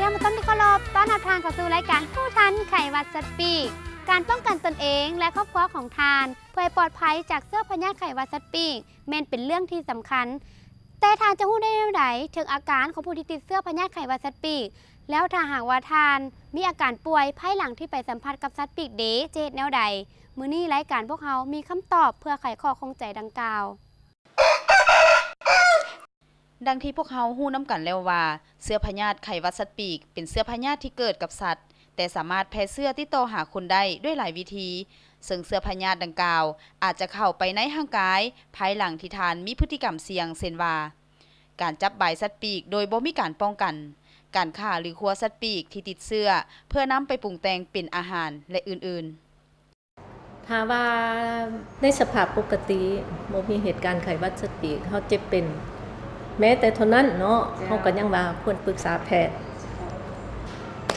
ທ່ານຜູ້ຊົມທີ່ເຄົາລົບ, ຕ້ອນຮັບທ່ານເຂົ້າສູ່ລາຍການຮູ້ທັນໄຂ້ຫວັດສັດປີກ. ການປ້ອງກັນຕົນເອງ ແລະ ຄອບຄົວຂອງທ່ານ ເພື່ອໃຫ້ປອດໄພຈາກເຊື້ອພະຍາດໄຂ້ຫວັດສັດປີກ ແມ່ນເປັນເລື່ອງທີ່ສຳຄັນ. ແຕ່ທ່ານຈະຮູ້ໄດ້ແນວໃດເຖິງອາການຂອງຜູ້ທີ່ຕິດເຊື້ອພະຍາດໄຂ້ຫວັດສັດປີກ? ແລ້ວຖ້າຫາກວ່າທ່ານມີອາການປ່ວຍພາຍຫຼັງທີ່ໄປສຳຜັດກັບສັດປີກເດ ຈະເຮັດແນວໃດ? ມື້ນີ້ລາຍການພວກເຮົາມີຄຳຕອບເພື່ອໄຂຂໍ້ຂ້ອງໃຈດັ່ງກ່າວ. ດັ່ງທີ່ພວກເຮົາຮູ້ນຳກັນແລ້ວວ່າ ເຊື້ອພະຍາດໄຂ້ຫວັດສັດປີກ ເປັນເຊື້ອພະຍາດທີ່ເກີດກັບສັດ ແຕ່ສາມາດແຜ່ເຊື້ອຕິດຕໍ່ຫາຄົນໄດ້ດ້ວຍຫຼາຍວິທີ, ເຊິ່ງເຊື້ອພະຍາດດັ່ງກ່າວ ອາດຈະເຂົ້າໄປໃນຮ່າງກາຍພາຍຫຼັງທີ່ທ່ານມີພຶດຕິກຳສ່ຽງ ເຊັ່ນວ່າ ການຈັບບາຍສັດປີກໂດຍບໍ່ມີການປ້ອງກັນ, ການຂ້າ ຫຼື ຄົວສັດປີກທີ່ຕິດເຊື້ອ ເພື່ອນຳໄປປຸງແຕ່ງເປັນອາຫານ ແລະ ອື່ນໆ. ຖ້າວ່າໃນສະພາບປົກກະຕິ ບໍ່ມີເຫດການໄຂ້ຫວັດສັດປີກ ເຮົາເຈັບເປັນ ແມ້ແຕ່ເທົ່ານັ້ນເນາະ ເຈົ້າ ເຮົາກໍຍັງວ່າຄວນປຶກສາແພດ.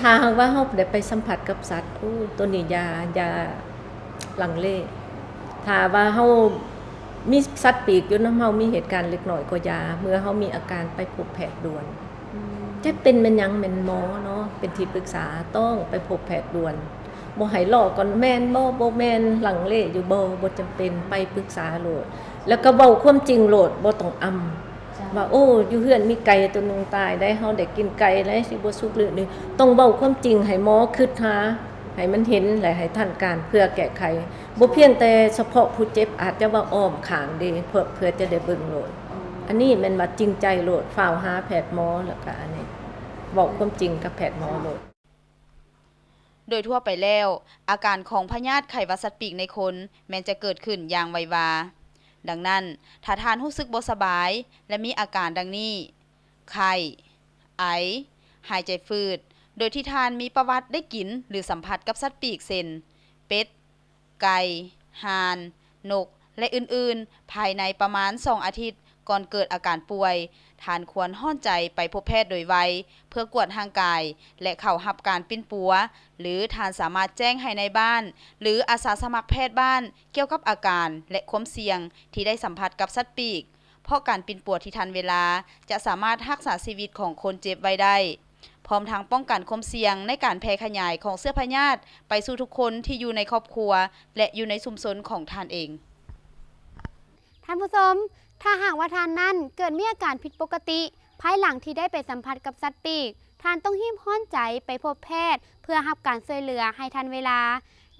ຖ້າຫາກວ່າເຮົາໄດ້ໄປສຳຜັດກັບສັດ ໂອ້ ໂຕນີ້ຢ່າ ຢ່າລັງເລ. ຖ້າວ່າເຮົາມີສັດປີກຢູ່ນຳເຮົາ ມີເຫດການເລັກນ້ອຍກໍຢ່າ ເມື່ອເຮົາມີອາການໄປພົບແພດດ່ວນ. ອືມ ເຈັບເປັນແມ່ນຫຍັງ ແມ່ນໝໍເນາະ ເປັນທີ່ປຶກສາ ຕ້ອງໄປພົບແພດດ່ວນ. ບໍ່ໃຫ້ລໍກັນ ແມ່ນບໍ່ ບໍ່ແມ່ນ ລັງເລຢູ່ບໍ່ ບໍ່ຈຳເປັນ ໄປປຶກສາໂລດ ແລ້ວກໍເວົ້າຄວາມຈິງໂລດ ບໍ່ຕ້ອງອຳ ເຈົ້າ ວ່າ ໂອ້ ຢູ່ເຮືອນມີໄກ່ຕົວໜຶ່ງຕາຍໄດ໋ ເຮົາໄດ້ກິນໄກ່ໄດ໋ ຊິບໍ່ສຸກຫຼືນີ້. ຕ້ອງເວົ້າຄວາມຈິງໃຫ້ໝໍຄິດຫາ ໃຫ້ມັນເຫັນ ແລະ ໃຫ້ທັນການເພື່ອແກ້ໄຂ. ບໍ່ພຽງແຕ່ສະເພາະຜູ້ເຈັບ ອາດຈະວ່າອ້ອມຂ້າງເດ ເພື່ອ ເພື່ອຈະໄດ້ເບິ່ງໂລດ. ອັນນີ້ແມ່ນວ່າຈິງໃຈໂລດ ຟ້າວຫາແພດໝໍ ແລ້ວກໍອັນນີ້ ເວົ້າຄວາມຈິງກັບແພດໝໍໂລດ. ໂດຍທົ່ວໄປແລ້ວ, ອາການຂອງພະຍາດໄຂ້ຫວັດສັດປີກໃນຄົນ ແມ່ນຈະເກີດຂຶ້ນຢ່າງໄວວາ. ດັ່ງນັ້ນ, ຖ້າທ່ານຮູ້ສຶກບໍ່ສະບາຍ ແລະ ມີອາການດັ່ງນີ້: ໄຂ້, ໄອ, ຫາຍໃຈຝືດ, ໂດຍທີ່ທ່ານມີປະຫວັດໄດ້ກິນ ຫຼື ສຳຜັດກັບສັດປີກ ເຊັ່ນ ເປັດ, ໄກ່, ຫ່ານ, ນົກ ແລະ ອື່ນໆ ພາຍໃນປະມານສອງອາທິດກ່ອນເກີດອາການປ່ວຍ, ທ່ານຄວນຮ້ອນໃຈໄປພົບແພດໂດຍໄວ ເພື່ອກວດຮ່າງກາຍ ແລະ ເຂົ້າຮັບການປິ່ນປົວ, ຫຼື ທ່ານສາມາດແຈ້ງໃຫ້ນາຍບ້ານ ຫຼື ອາສາສະໝັກແພດບ້ານ ກ່ຽວກັບອາການ ແລະ ຄວາມສ່ຽງທີ່ໄດ້ສຳຜັດກັບສັດປີກ, ເພາະການປິ່ນປົວທີ່ທັນເວລາຈະສາມາດຮັກສາຊີວິດຂອງຄົນເຈັບໄວ້ໄດ້. ພ້ອມທັງປ້ອງກັນຄວາມສ່ຽງໃນການແຜ່ຂະຫຍາຍຂອງເຊື້ອພະຍາດໄປສູ່ທຸກຄົນທີ່ຢູ່ໃນຄອບຄົວ ແລະ ຢູ່ໃນຊຸມຊົນຂອງທ່ານເອງ. ທ່ານຜູ້ຊົມ, ຖ້າຫາກວ່າທ່ານນັ້ນເກີດມີອາການຜິດປົກກະຕິ ພາຍຫຼັງທີ່ໄດ້ໄປສຳຜັດກັບສັດປີກ, ທ່ານຕ້ອງຮີບຮ້ອນໃຈໄປພົບແພດເພື່ອຮັບການຊ່ວຍເຫຼືອໃຫ້ທັນເວລາ.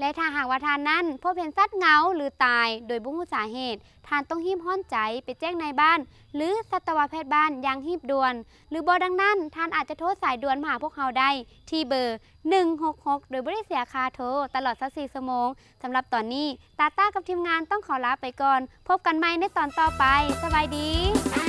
ແລະ ຖ້າຫາກວ່າທ່ານນັ້ນພົບເຫັນສັດເຫງົາ ຫຼື ຕາຍໂດຍບໍ່ຮູ້ສາເຫດ, ທ່ານຕ້ອງຮີບຮ້ອນໃຈໄປແຈ້ງນາຍບ້ານ ຫຼື ສັດຕະວະແພດບ້ານຢ່າງຮີບດ່ວນ, ຫຼື ບໍ່ດັ່ງນັ້ນ, ທ່ານອາດຈະໂທສາຍດ່ວນມາຫາພວກເຮົາໄດ້ທີ່ເບີ ໜຶ່ງຫົກຫົກ ໂດຍບໍ່ໄດ້ເສຍຄ່າໂທ ຕະຫຼອດຊາວສີ່ຊົ່ວໂມງ. ສຳລັບຕອນນີ້, ຕາຕ້າກັບທີມງານຕ້ອງຂໍລາໄປກ່ອນ. ພົບກັນໃໝ່ໃນຕອນຕໍ່ໄປ. ສະບາຍດີ.